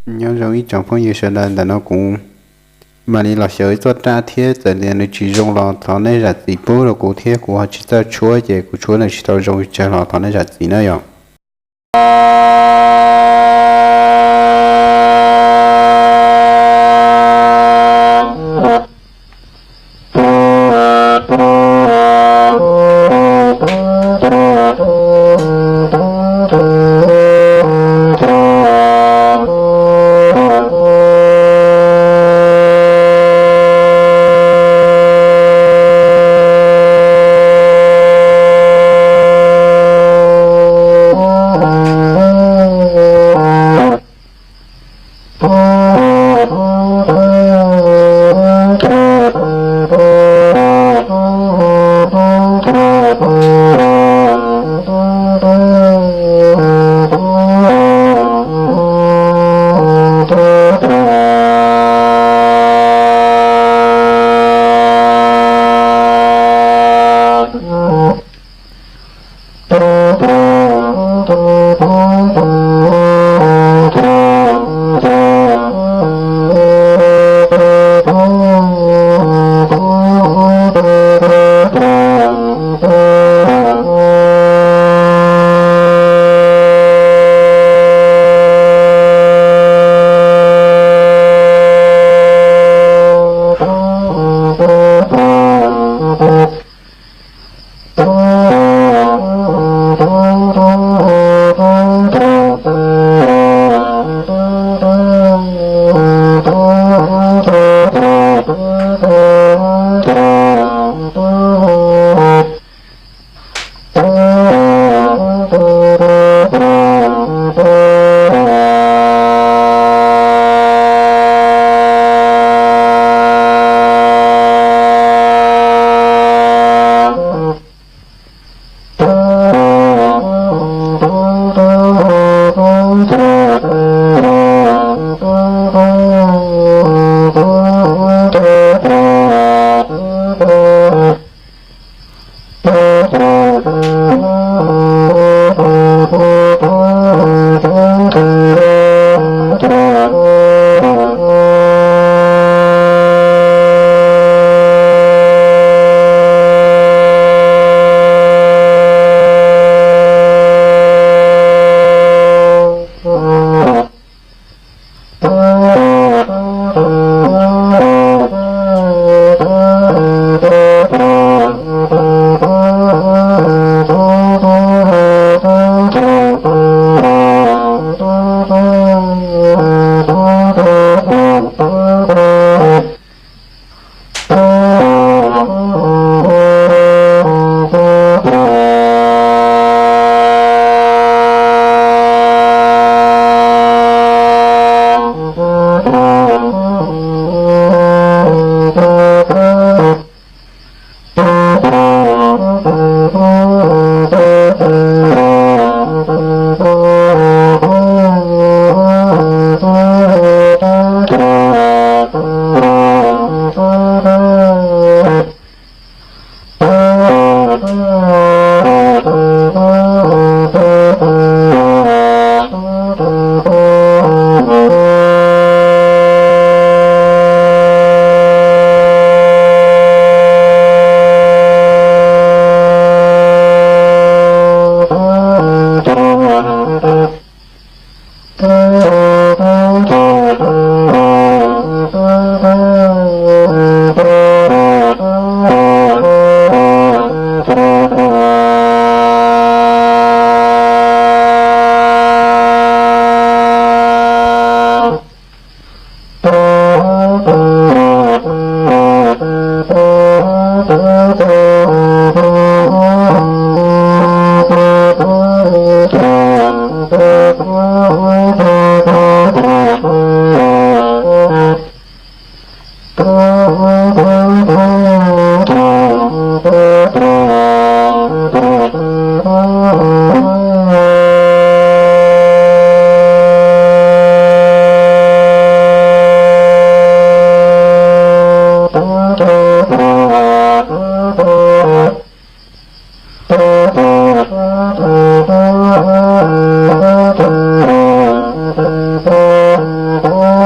Nyob zoo ib tsoom phooj ywg sawv daws, ntawm no kuv mam li los xyaum ib txoj raj thiab txawm tias nws tsis zoo los thov nej zam txim pub rau kuv thiab, kuv ho tsis txawj tshuab ces kuv tshuab nws tsis tau zoo tsawg los thov nej zam txim na yom.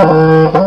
Ua